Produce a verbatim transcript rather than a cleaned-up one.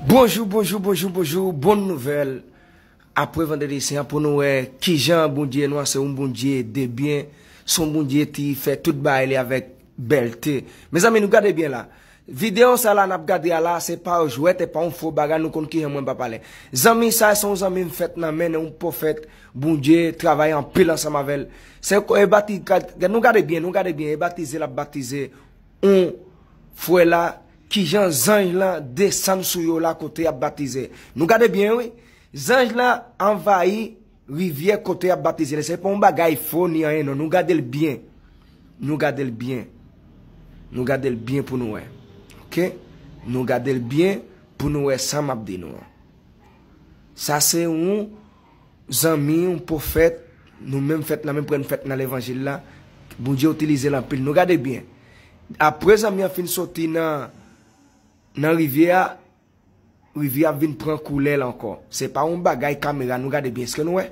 Bonjou, bonjou, bonjou, bonjou, bon nouvèl. Apre Vandredi Sen an, pou nou wè kijan Bondye nou an se yon Bondye de byen, se yon Bondye ki fè tout bagay li avèk bèlte. Mezanmi, nou gade byen la. Videyo sa la n ap gade a la, se pa yon jwèt, e pa yon fo bagay, nou konn kijan mwen pa pale. Zanmi sa, se yon zanmi m fèt nan men yon pwofèt Bondye travay anpil ansanm avè l. Se ko- e bati- gad- gad- nou gade byen, nou gade byen, e batize l ap batize yon frè la, kijan zanj lan desann sou yo la kote y ap batize. Nou gade byen, wi. Zanj lan anvayi rivyè kote y ap batize. Se pa yon bagay fo ni anyen, non. Nou gade l byen. Nou gade l byen. Nou gade l byen pou nou wè. Oke? Nou gade l byen pou nou wè sa m ap di nou an. Sa se yon zanmi, yon pwofèt, nou menm fèt nan menm prè n fèt nan levanjil la. Bondye itilize l anpil. Nou gade byen. Apre zanmi an fin soti nan, nan rivyè a, rivyè a vin pran koulè l ankò. Se pa yon bagay kamera, nou gade byen. Èske nou wè?